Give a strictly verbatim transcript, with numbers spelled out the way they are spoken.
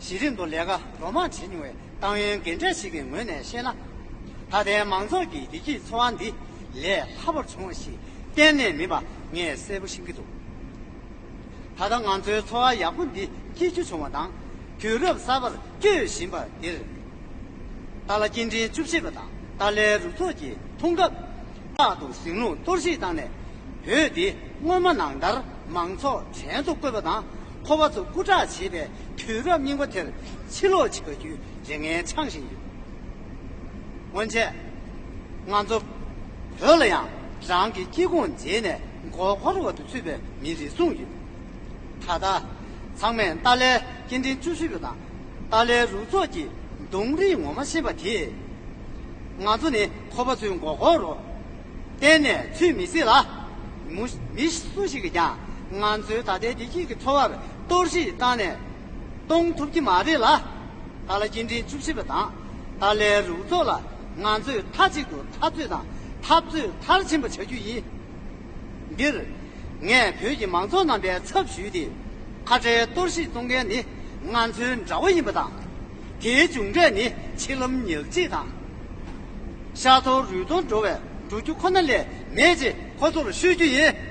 གཞི་རིམ་དུ་ལས་ཀ་རོ་མང་བྱེད་མྱོང་བའི་ཏང་ཡོན་རྒན་གྲས་ཤིག་གི་ངོས་ནས་བཤད་ན། ད་ལྟའི་མང་ཚོགས་ཀྱི་བདེ་སྐྱིད་འཚོ་བ་འདི་ལས་སླ་པོར་བྱུང་བ་ཞིག་གཏན་ནས་མིན་པ་ངས་གསལ་པོ་ཤེས་ཀྱི་འདུག་ད་ལྟ་ང་ཚོའི་འཚོ་བ་ཡག་པོ་འདི་སྐྱིད་ཆུ་བྱུང་བ་དང་། དུས་རབས་གསར་པར་བསྐྱོད་བཞིན་པ་འདིར། ཏཱ་ལ་སྐྱེ་ཕྲེང་བཅུ་བཞི་པ་དང་ཏཱ་ལའི་རུ་ཚོགས་ཀྱི་ཐོག་ཁ་རྟག་ཏུ་ཟིང་རླུང་གཏོར་བཤིག་བཏང་ནས། བོད་འདི་སྔོན་མ་ནང་ལྟར་མང་ཚོགས་བྲན་དུ་བཀོད་པ་དང་། ཁོ་པ་ཚོ་རྐུ་འཁྲབ་བྱེད་པའི་དུས་རབས་རྙིང་པ་དེར་ཕྱིར་ལོག་བྱེད་དགོས་རྒྱུའི་རེ་ངན་འཆང་བཞིན་ཡོད། སྔོན་ཆད། ང་ཚོ་བོད་ལ་ཡང་རང་གི་སྐྱེ་ཁུངས་བརྗེས་ནས་མགོ་འཁོར་བར་དུ་ཚུད་པའི་མི་རེ་ཟུང་ཡོད། ད་ལྟ་ཚང་མས་ཏཱ་ལའི་སྐྱེ་ཕྲེང་བཅུ་བཞི་པ་དང་ཏཱ་ལའི་རུ་ཚོགས་ཀྱི་གདོང་རིས་ངོ་མ་ཤེས་པ་དེས། ང་ཚོ་ནི་ཁོ་པ་ཚོའི་མགོ་འཁོར་རུ་གཏན་ནས་ཚུད་མི་སྲིད་ལ། མུ་མི་སུ་ཞིག་གིས་ཀྱང་ང་ཚོའི་ད་ལྟའི་བདེ་སྐྱིད་ཀྱི་འཚོ་བར་གཏོར་བཤིག་བཏང་ནས་གཏོང་ཐུབ་ཀྱི་མ་རེད་ལ། ཏཱ་ལ་སྐྱེ་ཕྲེང་བཅུ་བཞི་པ་དང་ཏཱ་ལའི་རུ་ཚོགས་ལ་ང་ཚོས་མཐའ་གཅིག་ཏུ་འཐབ་རྩོད་དང་འཐབ་རྩོད་མཐར་ཕྱིན་པ་བྱ་རྒྱུ་ཡིན། འདིར་ངས་བོད་ཀྱི་མང་ཚོགས་རྣམ་པའི་ཚབ་ཞུས་ཏེ། ཁ་བྲལ་གཏོར་བཤིག་གཏོང་མཁན་ནི་ང་ཚོའི་དགྲ་བོ་ཡིན་པ་དང་། དེའི་མཇུག་འབྲས་ནི་འཆི་ལམ་ཉེར་གཅིག་དང་། ཤ་འཐོར་རུས་འཐོར་འགྲོ་བའི་འགྲོ་རྒྱུ་ཁོ་ན་ལས་མེད་ཅེས་ཁོ་ཚོར་ཤོད་རྒྱུ་ཡིན།